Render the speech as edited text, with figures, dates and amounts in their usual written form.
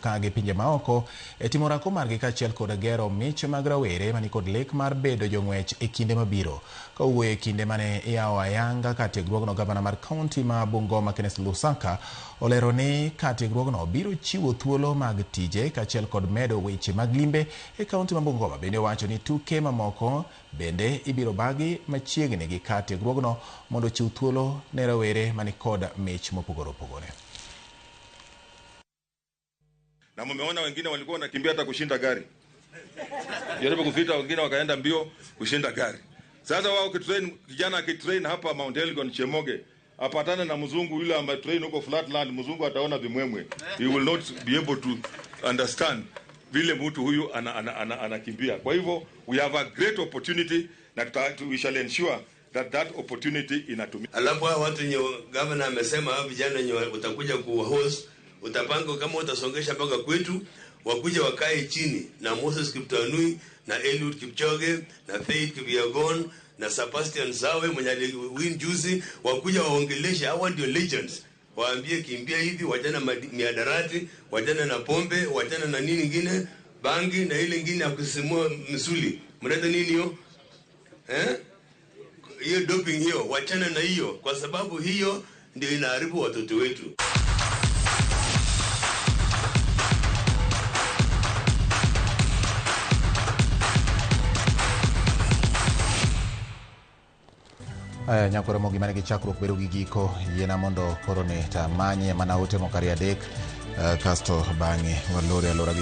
Ka gi pinje maoko e timo orako margi kaachiel kod gero mich mag rawere manikod lek mar bedo jong'wech e kinde mabiro. Ka owuoyo e kinde mane iyawo ayanga kar tiegruogno, gavana mar kaunti ma Bungoma Kenneth Lusaka olero ni kar tiegruogno biro chiwo thuolo mag tije kaachiel kod medo weche mag limbe e kaunti ma Bungoma. Bende owacho ni tuke mamoko bende ibiro bagi machiegni gi kar tiegruogno mondo ochiw thuolo ne rawere manikod mich mopogore opogore. Na mmeona wengine walikuwa wanakimbia hata kushinda gari, jaribu kufita, wengine wakaenda mbio kushinda gari. Sasa wao kitrain, kijana akitrain hapa Mount Elgon Chemoge, apatane na mzungu yule ambaye train huko Flatland, mzungu ataona vimwemwe, he will not be able to understand vile mtu huyu anakimbia, ana. Kwa hivyo we have a great opportunity na we shall ensure that that opportunity inatumika. Alafu hao watu wenye governor amesema hao vijana wenye utakuja ku host, utapanga kama utasongesha mpaka kwetu, wakuja wakae chini na Moses Kiptanui na Eliud Kipchoge na Faith Kipyegon na Sebastian Sawe mwenye aliwin juzi, wakuja waongeleshe. Hawa ndio legends, waambie kimbia hivi, wachana mihadarati, wachana na pombe, wachana na nini ingine, bangi na ile ingine ya kusisimua misuli, mnaita nini hiyo eh? Hiyo doping hiyo, wachana na hiyo, kwa sababu hiyo ndio inaharibu watoto wetu. Aya, nyakore mogi mane gi chakruok bedo gi giko, yiena mondo koro ni tamanye mana ote moko ariyo adek, kasto bang'e walore alora gi